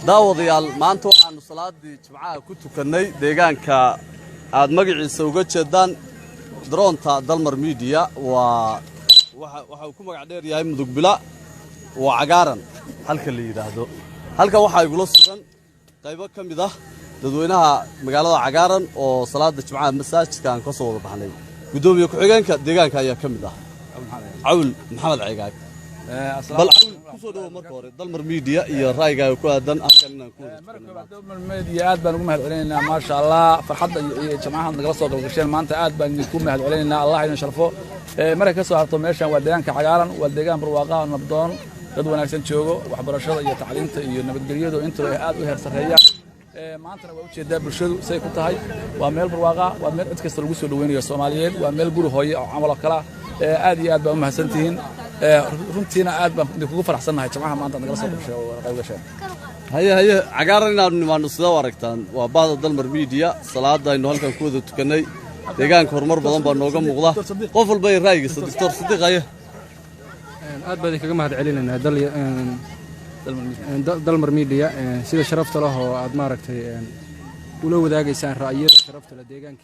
Daawadayaal, maanta waxaannu salaadii Jimcaha ku tukannay deegaanka aad magaciisa uga jeedaan daroonta Dalmar Media. Waa waxa uu ku magac dheer yahay Mudugbila, waa Cagaaran halka la yidhaahdo. Halkan waxaa igula sugan qaybo ka mid ah dadweynaha magaalada Cagaaran oo salaada Jimcaha masaajidka aan ka soo wada baxnay. Guddoomiye ku-xigeenka deegaanka ayaa ka mid ah, Cawl Maxamed Cigaag. Bal Cawl, ku soo dhawow marka hore Dalmar Media iyo ra'yigaaga ku aadan halkan inaan ku wada Marka koowaad, Dalmar Media aad baan ugu mahad celinaynaa. Maasha Allah, farxadda iyo jamcaha nagala soo qalgasheen maanta aad baan idinku mahad celinaynaa. Allah idin sharfo. Markay ka soo harto, meeshan waa deegaanka Cagaaran, waa deegaan barwaaqaha, nabdoon, dad wanaagsan joogo, waxbarashada iyo tacliinta iyo nabadgelyadu intaba ay aad u heer sarreeyaan. Maantana waa ujeedaa bulshadu say ku tahay. Waa meel barwaaqa, waa meel cid kasta lagu soo dhaweynayo Soomaaliyeed, waa meel guri hooye oo camal oo kale ah. Aad iyo aad baa u mahadsantihiin. Runtiina aad baan idinkugu faraxsannahay jamcaha maanta nagala soo qabshay oo qayb gasheen. Haye haye, Cagaaran inaanu nimaano sidee u aragtaan? Waa bahda Dalmar Media. Salaada aynu halkan ku wada tukannay, deegaanka horumar badan baa nooga muuqda. Qof walba iyo ra'yigiisa. Doctor Sidiiq, haye. Aad baan idinkaga mahad celinaynaa Dalmar Media sida sharafta leh oo aad maaragtay ula wadaagaysaan ra'yada sharafta leh deegaanka.